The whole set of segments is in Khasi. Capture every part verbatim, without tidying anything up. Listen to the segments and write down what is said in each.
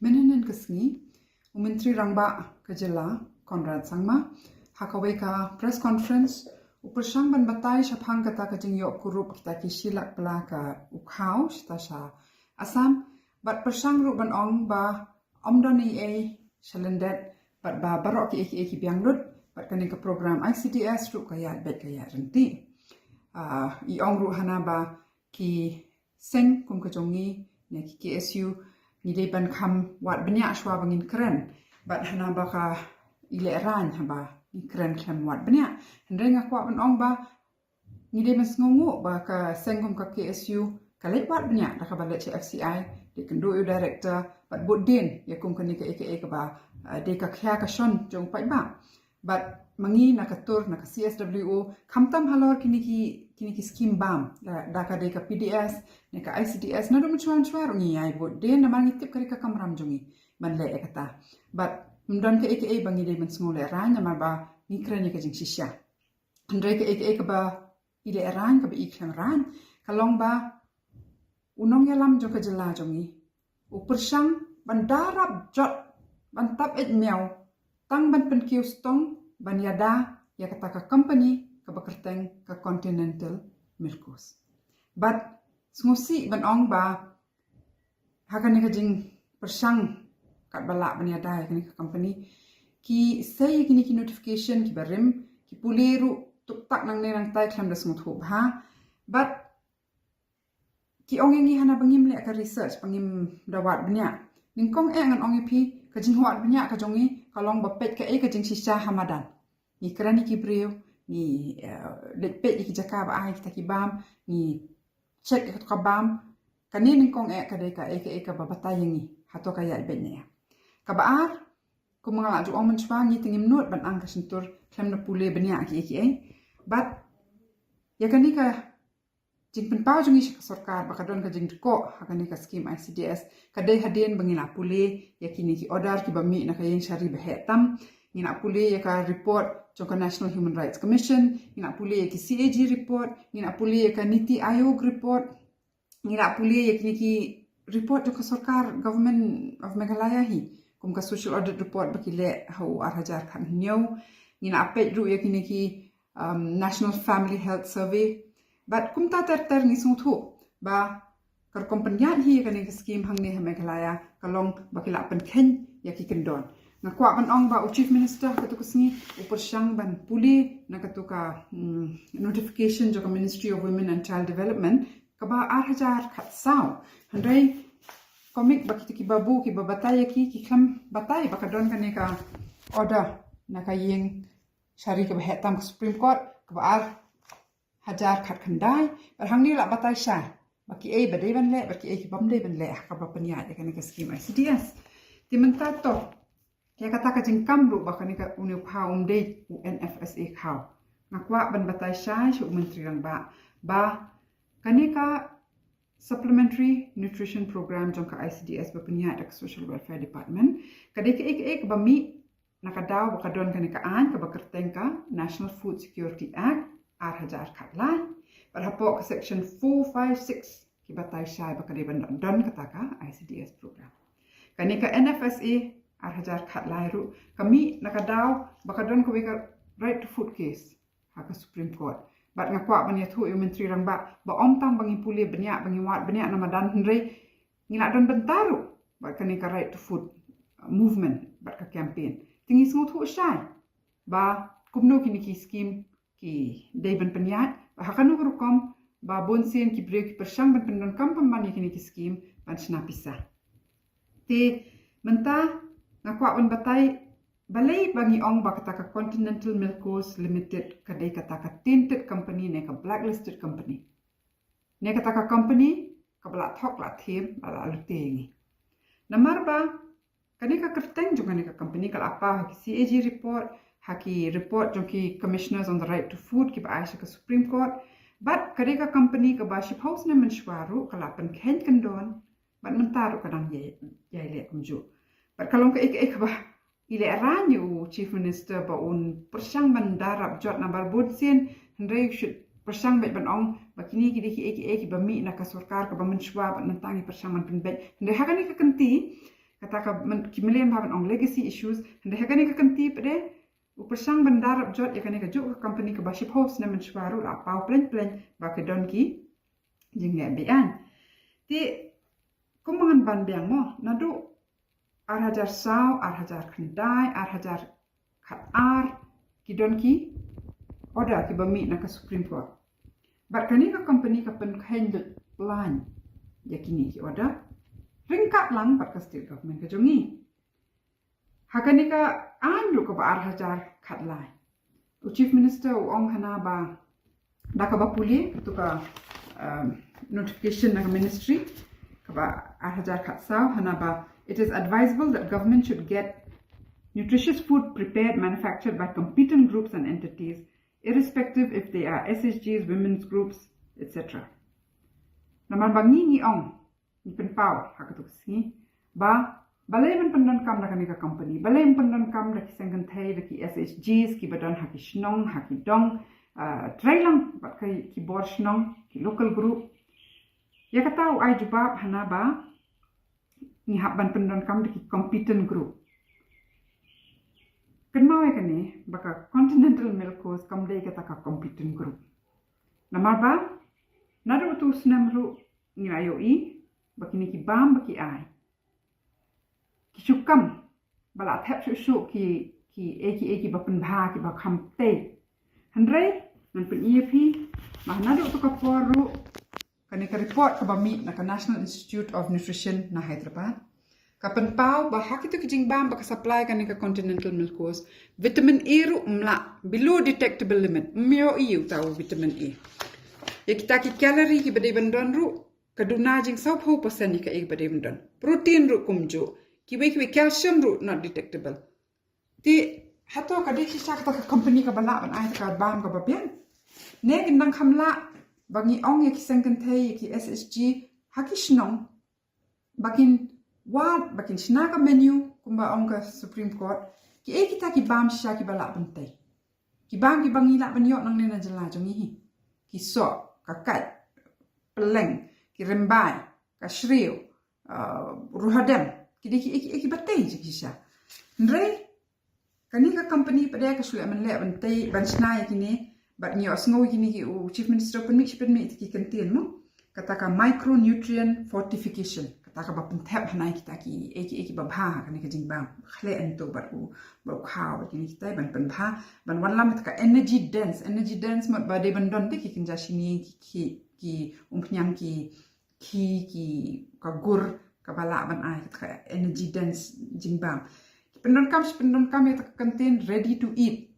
Mynhynnin ka sngi, u Myntri Rangbah ka jylla, Conrad Sangma, ha kawei ka press conference, u pyrshang ban batai shaphang kata ka jingïoh kurup kita ki shilak pla ka u khaw, shata sha Assam, bad pyrshang ruh ban ong ba ym don ei ei sha lyndet, bad ba baroh kiei kiei ki biang lut, bad kane ka program I C D S ruh ka ïaid beit ka ïaid ryntih. Ah, i ong ruh hana ba ki seng kum ka jong ngi, ne ki K S U, ngi dei ban kham wad bniah shuwa ba ngin kren. Bad hana ba ka i lehraiñ haba ngi kren khlem wad bniah. Hynrei nga kwah ban ong ba ngi dei ban sngewnguh ba ka seng kum ka K S U ka leit wad bniah da kaba leit sha F C I, dei kynduh ïa u director, bad bud dien ïa kum kane kaei kaei kaba, ah, dei ka khia ka shon jong u paidbah. Bad ma ngi na ka tur, na ka C S W O, khamtam halor kine ki, kine ki skim bam, da, da ka dei ka P D S, ne ka I C D S, naduh mynshwa mynshwa ruh ngi ïai bud dien, namar ngi tip ka dei ka kamram jong ngi ban leh ïa kata. Bad ym don kaei kaei ba ngi dei ban sngew lehraiñ, namar ba ngi kren ïa ka jingshisha. Hynrei kaei kaei kaba i lehraiñ, kaba i khlem raiñ, ka long ba u nongïalam jong ka jylla jong ngi u pyrshang ban da rap jot, ban tap eit miaw, tang ban pynkiew stong ban ïada ïa kata ka company kaba kyrteng ka Continental Milkos. Bad sngewsih ban ong ba ha kane ka jingpyrshang katba lah ban ïada ïa kane ka company, ki sei ïa kine ki notification kiba rim, ki pule ruh tuktak nangne nangtai khlem da sngewthuh bha. Bad ki ong ïa ngi hana ba ngim leh ka research, ba ngim da wad bniah. Nyngkong eh ngan ong ïa phi, ka jingwad bniah ka jong ngi ka long ba peit kaei ka jingshisha ha madan. Ngi kren ïa ki briew, ngi, eh, leit peit ïa ki jaka ba ai kita ki bam, ngi check ïa kato ka bam. Kane nyngkong eh ka dei kaei kaei kaba batai ïa ngi hato ka ïaid beit ne em. Kaba ar, kum nga la ju ong mynshwa, ngi te ngim nud ban ang ka shyntur khlem da pule bniah kiei kiei. Bad ïa kane ka jingpynpaw jong ngi sha ka sorkar ba ka don ka jingdkoh ha kane ka skim I C D S, ka dei hadien ba ngi la pule ïa kine ki order kiba mih na ka ïing shari ba heh tam, ngi la pule ïa ka report jong ka National Human Rights Commission, ngi la pule ïa ki C A G report, ngi la pule ïa ka NITI Aayog report, ngi la pule ïa kine ki report jong ka sorkar, Government of Meghalaya hi, kum ka social audit report ba ki leh ha u ar hajar khathynñiew, ngi la peit ruh ïa kine ki, um, National Family Health Survey. Bad kumta ter ter ngi sngewthuh ba ka rukom pynïaid hi ïa kane ka skim hangne ha Meghalaya ka long ba ki la pynkheiñ ïa ki kyndon. Nga kwah ban ong ba u Chief Minister ha kato ka sngi u pyrshang ban pule na kato ka, mm, notification jong ka Ministry of Women and Child Development kaba ar hajar khatsaw. Hynrei kumne ba kita ki babu kiba batai ïa ki, ki khlem batai ba ka don kane ka order na ka ïing shari kaba heh tam, ka Supreme Court, kaba ar hajar khatkhyndai. Bad hangne la batai shai ba kiei ba dei ban leh, ba kiei ki bym dei ban leh ha kaba pynïaid ïa kane ka skim I C D S. Te mynta to, ïa kata ka jingkam ruh ba kane ka, une u khaw um dei u N F S A khaw. Nga kwah ban batai shai sha u Myntri Rangbah ba kane ka Supplementary Nutrition Program jong ka I C D S ba pynïaid da ka Social Welfare Department ka dei kaei kaei kaba mih na ka daw ba ka don kane ka aiñ kaba kyrteng ka National Food Security Act ar hajar khatlai. Bad hapoh ka section four five six ki batai shai ba ka dei ban don kata ka I C D S program. Kane ka N F S A ar hajar khatlai ruh ka mih na ka daw ba ka don kawei ka right to food case ha ka Supreme Court. Bad nga kwah ban ïathuh ïa u Myntri Rangbah ba ym tang ba ngi pule bniah, ba ngi wad bniah na madan, hynrei ngi la don bynta ruh bad kane ka right to food, uh, movement bad ka campaign. Te ngi sngewthuh shai ba kumno kine ki skim ki dei ban pynïaid, ba ha kano ka rukom ba bun sien ki briew ki pyrshang ban pyndonkam pynban ïa kine ki skim ban shna pisa. Te mynta nga kwah ban batai balei ba ngi ong ba kata ka Continental Milkos Limited ka dei kata ka tainted company ne ka blacklisted company, ne kata ka company kaba la thok la thiem, la la lute ïa ngi. Namar ba kane ka kyrteng jong kane ka company ka la paw ha ki C A G report, ha ki report jong ki Commissioners on the Right to Food kiba ai sha ka Supreme Court. Bad ka dei ka company kaba shiphew snem mynshuwa ruh ka la pynkheiñ kyndon, bad mynta ruh ka dang ïai, ïai leh kumjuh. Bad ka long kaei kaei kaba i lehraiñ ïa u Chief Minister ba un pyrshang ban da rap jot namar bun sien, hynrei u shu pyrshang beit ban ong ba kine ki dei kiei kiei kiba mih na ka sorkar kaba mynshuwa, bad mynta ngi pyrshang ban pynbeit. Hynrei ha kane ka kynti Kata ka, ki mlien ba ban ong legacy issues. Hynrei ha kane ka kynti pat de, u pyrshang ban da rap jot ïa kane kajuh ka company kaba shiphew snem mynshuwa ruh la paw plein plein ba ka don ki jingleh be-aiñ. Te kum ba ngan ban biang mo, naduh ar hajar saw, ar hajar khyndai, ar hajar khatar, ki don ki order kiba mih na ka Supreme Court. Bad kane ka company ka pynkheiñ lut plan ïa kine ki order ryngkat lang bad ka state government ka jong ngi. Ha kane ka aiñ ruh kaba ar hajar khatlai, u Chief Minister u ong hana ba da kaba pule tu ka um, notification na ka ministry kaba ar hajar khatsaw, hana ba it is advisable that government should get nutritious food prepared, manufactured by competent groups and entities, irrespective if they are S H Gs, women's groups, et cetera. Namar ba ngi ngi ong, ngi pynpaw ha katu ka sngi ba balei ban pyndonkam da kane ka company, balei ban pyndonkam da ki seng kynthei, da ki S H Gs kiba don ha ki shnong, ha ki dong, uh, trei lang bad ki bor shnong, ki local group. Ïa kata u ai jubab hana ba ngi hap ban pyndonkam da ki competent group. Kynmaw ïa kane ba ka Continental Milk Coast kam dei kata ka competent group. Namar ba naduh utu u snem ruh ngi la ïohi ba kine ki bam ba ki ai, ki shu kam ba la thep shuh shuh ki, ki ei ki ei kiba pynbha, kiba kham tei. Hynrei ngan pyni ïa phi ba naduh utu ka por ruh kane ka report kaba mih na ka National Institute of Nutrition na Hyderabad ka pynpaw ba ha kitu ki jingbam ba ka supply kane ka Continental Milk Coast, vitamin A ruh mlah below detectable limit, ym ïohi uta u vitamin A. Ïa kita ki calorie kiba dei ban don ruh ka duna jingsawphew percent ïa kaei ba dei ban don. Protein ruh kumjuh. Kiwei kiwei, calcium ruh not detectable. Te hato ka dei shisha kata ka company kaba lah ban ai kata ka bam kaba biang? Ne kin dang kham lah ba ngi ong ïa ki seng kynthei, ïa ki S H G ha ki shnong ba kin wad, ba kin shna ka menu kumba ong ka Supreme Court, kiei kita ki bam shisha kiba lah ban tei? Ki bam kiba ngi lah ban ïoh nangne na jylla jong ngi hi. Ki soh, ka kait, pylleng, ki rymbai, ka shriew, uh, ruhadem, ki dei kiei kiei kiba tei shisha. Hynrei kane ka company pat de ka shu leh mynleh ban tei, ban shna ïa kine, bad ngi ïohsngew ïa kine ki, u Chief Minister u pynmih shi pynmih ki kyntien mo, kata ka micronutrient fortification, kata kaba pynthep hana ïa kita kiei kiei kiba bha ha kane ka jingbam, khleh hangto bad u, bad u khaw bad kine kita ban pynbha, ban wanlam kata ka energy dense, energy dense mut ba dei ban don te ki kynja shini, ki, ki, ki umphniang, ki khih, ki, ka gur kaba lah ban ai kata ka energy dense jingbam. Ki pyndonkam, shi pyndonkam ïa kata ka kyntien ready to eat.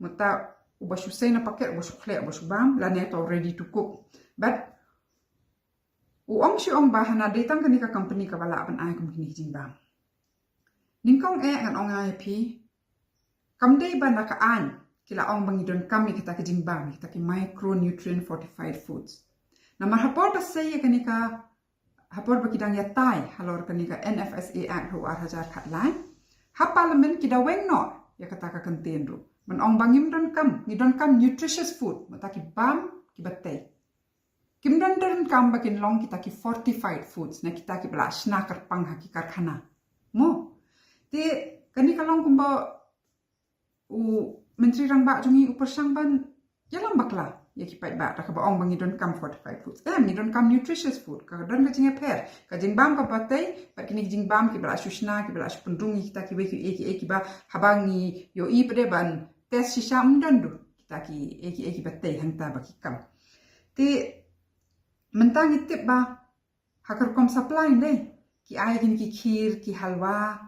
Mynta uba shu sei na paket, uba shu khleh, uba shu bam, lane to ready to cook. Bad u ong shi ong ba hana dei tang kane ka company kaba lah ban ai kum kine ki jingbam. Nyngkong eh ngan ong ïa phi, kam dei ba na ka aiñ ki la ong ba ngi donkam ïa kita ki jingbam, kita ki micronutrient fortified foods. Namar ha por ba sei ïa kane ka, ha por ba ki dang ïatai halor kane ka N F S A Act ha u ar hajar khatlai, ha Parliament ki da weng noh ïa kata ka kyntien ruh ban ong ba ngim donkam, ngi donkam nutritious food, mynta ki bam kiba tei. Kim don donkam ba kin long kita ki fortified foods, ne kita kiba la shna kyrpang ha ki karkhana. Mo. Te kane ka long kumba u Myntri Rangbah jong ngi u pyrshang ban ïalam bakla ïa ki paidbah da kaba ong ba ngi donkam fortified foods. Em, ngi donkam nutritious food. Ka don ka jingïapher, ka jingbam kaba tei bad kine ki jingbam kiba la shu shna, kiba la shu pynrung ïa kita kiwei kiei kiei kiba haba ngi ïohi pat de ban test shisha ym don duh kita kiei kiei kiba tei hangta ba ki kam. Te mynta ngi tip ba ha ka rukom supply ne ki ai kine ki kheer, ki halwa.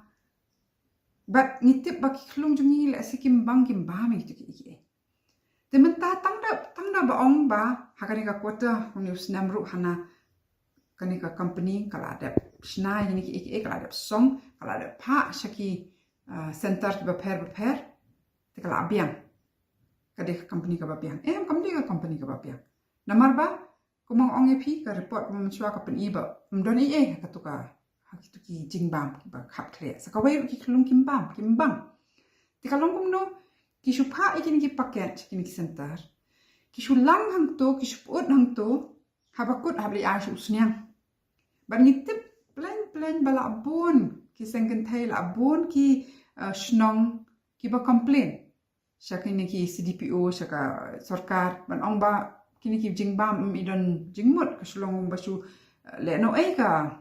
Bad ngi tip ba ki khyllung jong ngi lehse kim bang, kim bam ïa kito kiei kiei. Te mynta tang da, tang da ba ong ba ha kane ka quarter une u snem ruh hana kane ka company ka la dep shna ïa kine kiei kiei, ka la dep song, ka la dep phah sha ki, ah, center kiba pher ba pher. Te ka la biang. Ka dei ka company kaba biang. Em, kam dei ka company kaba biang. Namar ba kumba nga ong ïa phi, ka report ba mynshuwa ka pyni ba ym don ei ei ha katu ka, ha kitu ki jingbam kiba khapkhleh. Sa kawei ruh ki khyllung kim bam, kim bang. Te ka long kumno, ki shu phah ïa kine ki paket sha kine ki center, ki shu lang hangto, ki shu pyut hangto, haba kut hap leit ai sha u sniang. Bad ngi tip plein plein ba la bun ki seng kynthei, la bun ki uh, shnong kiba complain sha kine ki C D P O, sha ka sorkar, ban ong ba kine ki jingbam, mm, i don jingmut, ka shu long ba shu uh, leh noh ei ka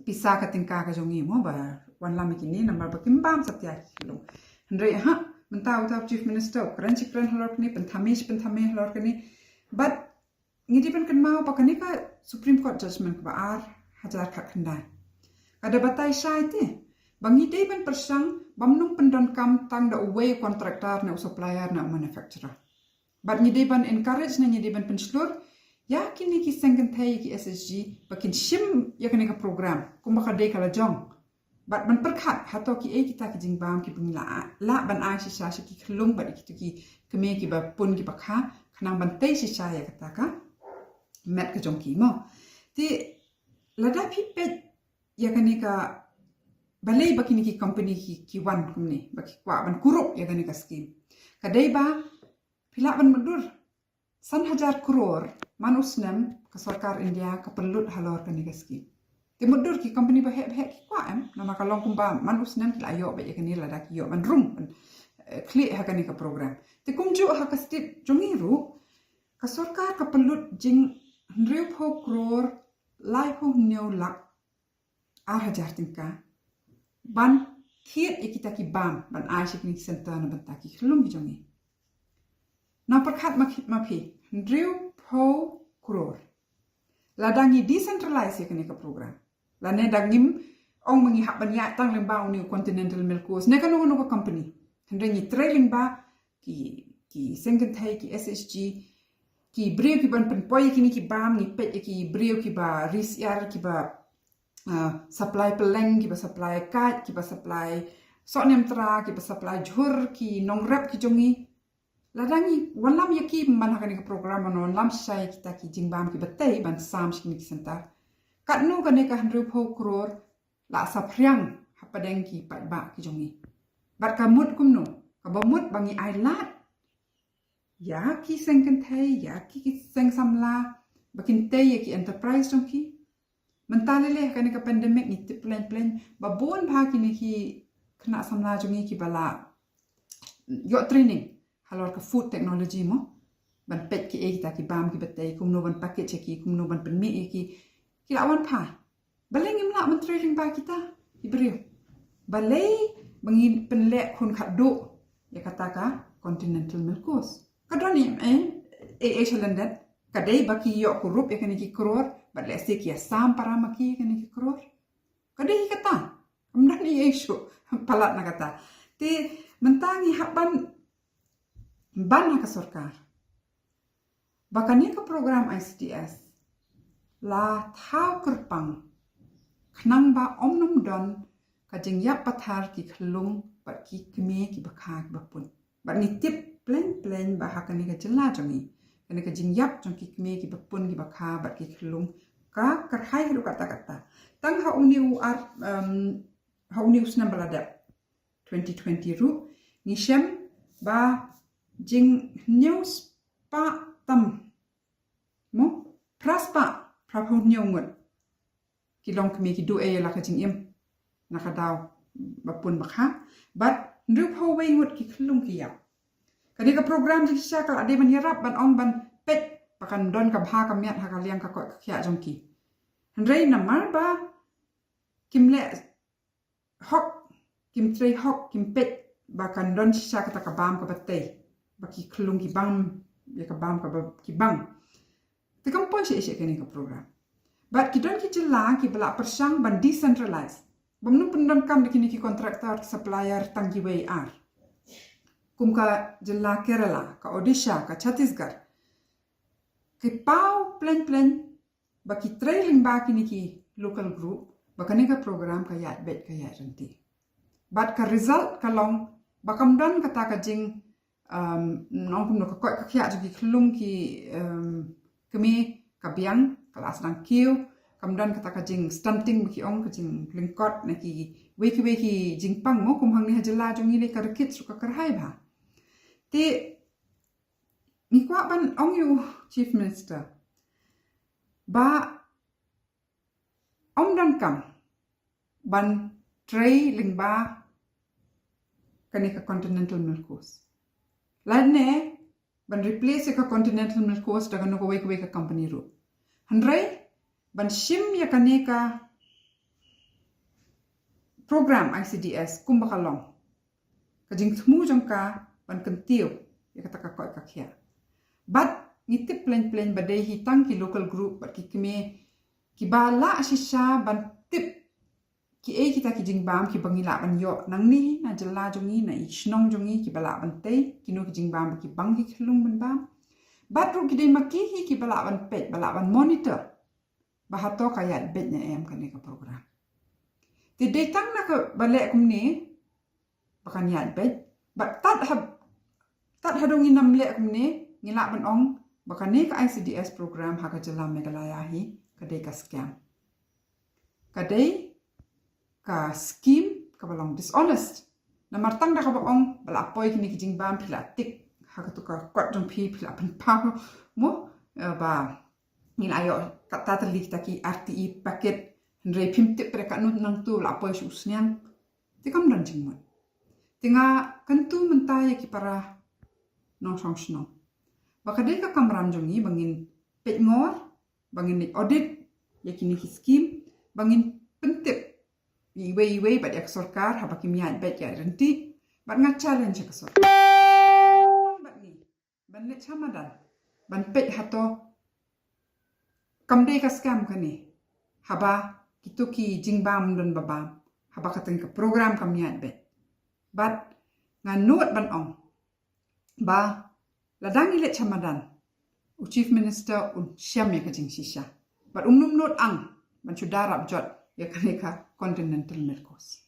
pisa ka tyngka ka jong i mo ba wanlam ïa kine namar ba kim bam satia ki khyllung. Hynrei ha mynta uta u Chief Minister u kren shi kren halor kane, pynthame shi pynthame halor kane. But ngi dei ban kynmaw ba kane ka Supreme Court judgment kaba ar hajar khatkhyndai ka da batai shai te ba ngi dei ban pyrshang bym nang pyndonkam tang da uwei u contractor ne u supplier ne u manufacturer. Bad ngi dei ban encourage ne ngi dei ban pynshlur ïa kine ki seng kynthei, ki S H G, ba kin shim ïa kane ka program kumba ka dei ka la jong. Bad ban pyrkhat hato kiei kita ki jingbam kiba ngi lah, lah ban ai shisha sha ki khyllung bad ïa kito ki kmie kiba pun kiba kha, khnang ban tei shisha ïa kata ka met ka jong ki mo. Te lada phi peit ïa kane ka, balei ba kine ki company ki, ki wan kumne, ba ki kwah ban kurup ïa kane ka skim? Ka dei ba phi lah ban mutdur san hajar klur man u snem ka sorkar India ka pynlut halor kane ka skim. Te mutdur ki company ba heh ba heh ki kwah em, namar ka long kumba man u snem ki la ïoh beit ïa kane lada ki ïoh ban rung, ban eh, khlieh ha kane ka program. Te kumjuh ha ka state jong ngi ruh ka sorkar ka pynlut jing hynriewphew klur laiphew hynñiew lak ar hajar tyngka ban thied ïa kita ki bam ban ai sha kine ki center na bynta ki khyllung ki jong ngi. Na pyrkhat ma phi, ma phi, hynriewphew klur. Lada ngi decentralize ïa kane ka program, lane da ngim ong ma ngi hap ban ïaid tang lyngba une u Continental Milk Coast ne kano kano ka company, hynrei ngi trei lyngba ki, ki seng kynthei, ki S H G, ki briew kiban pynpoi ïa kine ki bam, ngi peit ïa ki briew kiba ri syiar, kiba uh, supply pylleng, kiba supply kait, kiba supply sohniamtra, kiba supply jhur, ki nongrep ki jong ngi. Lada ngi wanlam ïa ki man ha kane ka program, ban wanlam shisha ïa kita ki jingbam kiba tei ban sam sha kine ki center, katno kane ka hynriewphew klur la saphriang hapdeng ki paidbah ki jong ngi? Bad ka mut kumno? Kaba mut ba ngi ai lad ïa ki seng kynthei, ïa ki, ki seng samla ba kin tei ïa ki enterprise jong ki. Mynta lei lei ha kane ka pandemic ngi tip pleng pleng ba bun bha kine ki khynnah samla jong ngi kiba la ïoh training halor ka food technology mo, ban peit kiei kita ki bam kiba tei, kumno ban package ïa ki, kumno ban pynmih ïa ki. Ki la wan phai. Balei ngim lah ban trei lyngba kita ki briew? Balei ba ngi pynleh khun khatduh ïa kata ka Continental Milk Coast? Ka don em eh eh eh shalyndet. Ka dei ba ki ïoh kurup ïa kane ki klur bad lehse ki ïasam para ma ki ïa kane ki klur? Ka dei hi kata. Kam don ei ei shuh palat na kata. Te mynta ngi hap ban ban ha ka sorkar ba kane ka program I C D S la thaw kyrpang khnang ba ym nym don ka jingïap pathar ki khyllung bad ki kmie kiba kha kiba pun. Bad ngi tip pleng pleng ba ha kane ka jylla jong ngi, kane ka jingïap jong ki kmie kiba pun kiba kha bad ki khyllung ka kyrhai haduh katta katta. Tang ha une u ar, um, ha une u snem ba la dep, twenty twenty ruh, ngi shem ba jinghynñiew spah tam, mo, phra spah phraphew hynñiew ngut ki long kmie ki duh ei ïa la ka jingim na ka daw ba pun ba kha, bad hynriewphew wei ngut ki khyllung ki ïap. Kane ka program jingshisha ka la dei ban ïarap ban ong ban peit ba kan don ka bha ka miat ha ka liang ka koit ka khiah jong ki. Hynrei namar ba kim leh hok, kim trei hok, kim peit ba kan don shisha kata ka bam kaba tei, ba ki khyllung ki bam ïa ka bam kaba ki bang. Te kam poi sha sha kane ka program. Bad ki don ki jylla kiba la pyrshang ban decentralize, bym nym pyndonkam da kine ki contractor, ki supplier tang kiwei ar, kum ka jylla Kerala, ka Odisha, ka Chhattisgarh. Ki paw pleng pleng ba ki trei lyngba kine ki local group ba kane ka program ka ïaid beit ka ïaid ryntih. Bad ka result ka long ba kam don kata ka jing, um, nong kumno, ka koit ka khiah jong ki khyllung ki, um, kmie ka biang, ka la sdang kiew. Kam don kata ka jing stunting ba ki ong, ka jinglyngkot na kiwei kiwei ki jingpang mo, kum hangne ha jylla jong ngi lei ka rickets ruh ka kyrhai bha. Te ngi kwah ban ong ïa u Chief Minister ba ym donkam ban trei lyngba kane ka Continental Milk Coast. Lane ban replace ïa ka Continental Milk Coast da kano kawei kawei ka company ruh. Hynrei ban shim ïa kane ka program I C D S kumba ka long, ka jingthmu jong ka ban kyntiew ïa kata ka koit ka khiah. Bad ngi tip plein plein ba dei hi tang ki local group bad ki kmie kiba lah shisha ban tip kiei kita ki jingbam kiba ngi lah ban ïoh nangne hi na jylla jong ngi, na i shnong jong ngi, kiba lah ban tei kino ki jingbam ba ki bang ki khyllung ban bam. Bad ruh ki dei ma ki hi kiba lah ban peit, ba lah ban monitor ba hato ka ïaid beit ne em kane ka program. Te dei tang na kaba leh kumne ba kan ïaid beit. Bad tad ha, tad haduh ngin ym leh kumne, ngi lah ban ong ba kane ka I C D S program ha ka jylla Meghalaya hi ka dei ka scam. Ka dei ka scheme kaba long dishonest. Namar tang da kaba ong ba la poi kine ki jingbam, phi la tik ha katu ka kot jong phi, phi la pynpaw mo, eh, ba ngi la ïoh kata tylli kita ki R T E packet, hynrei phim tip re katno nangtu la poi sha u sniang. Te kam don jingmut. Te nga kyntu mynta ïa ki para nongshong shnong ba ka dei ka kamram jong ngi ba ngin peit ngor, ba ngin leit audit ïa kine ki scheme, ba ngin pyntip iwei iwei bad ïa ka sorkar haba kim ïaid beit ïaid ryntih. Bad nga challenge ïa ka sorkar bad ngi ban leit sha madan ban peit hato kam dei ka scam kane, haba kito ki jingbam don ba bam, haba kata ka program kam ïaid beit. Bad nga nud ban ong ba lada ngi leit sha madan, u Chief Minister un shem ïa ka jingshisha. Bad um nym nud ang ban shu da rap jot ïa kane ka Continental Milk Coast.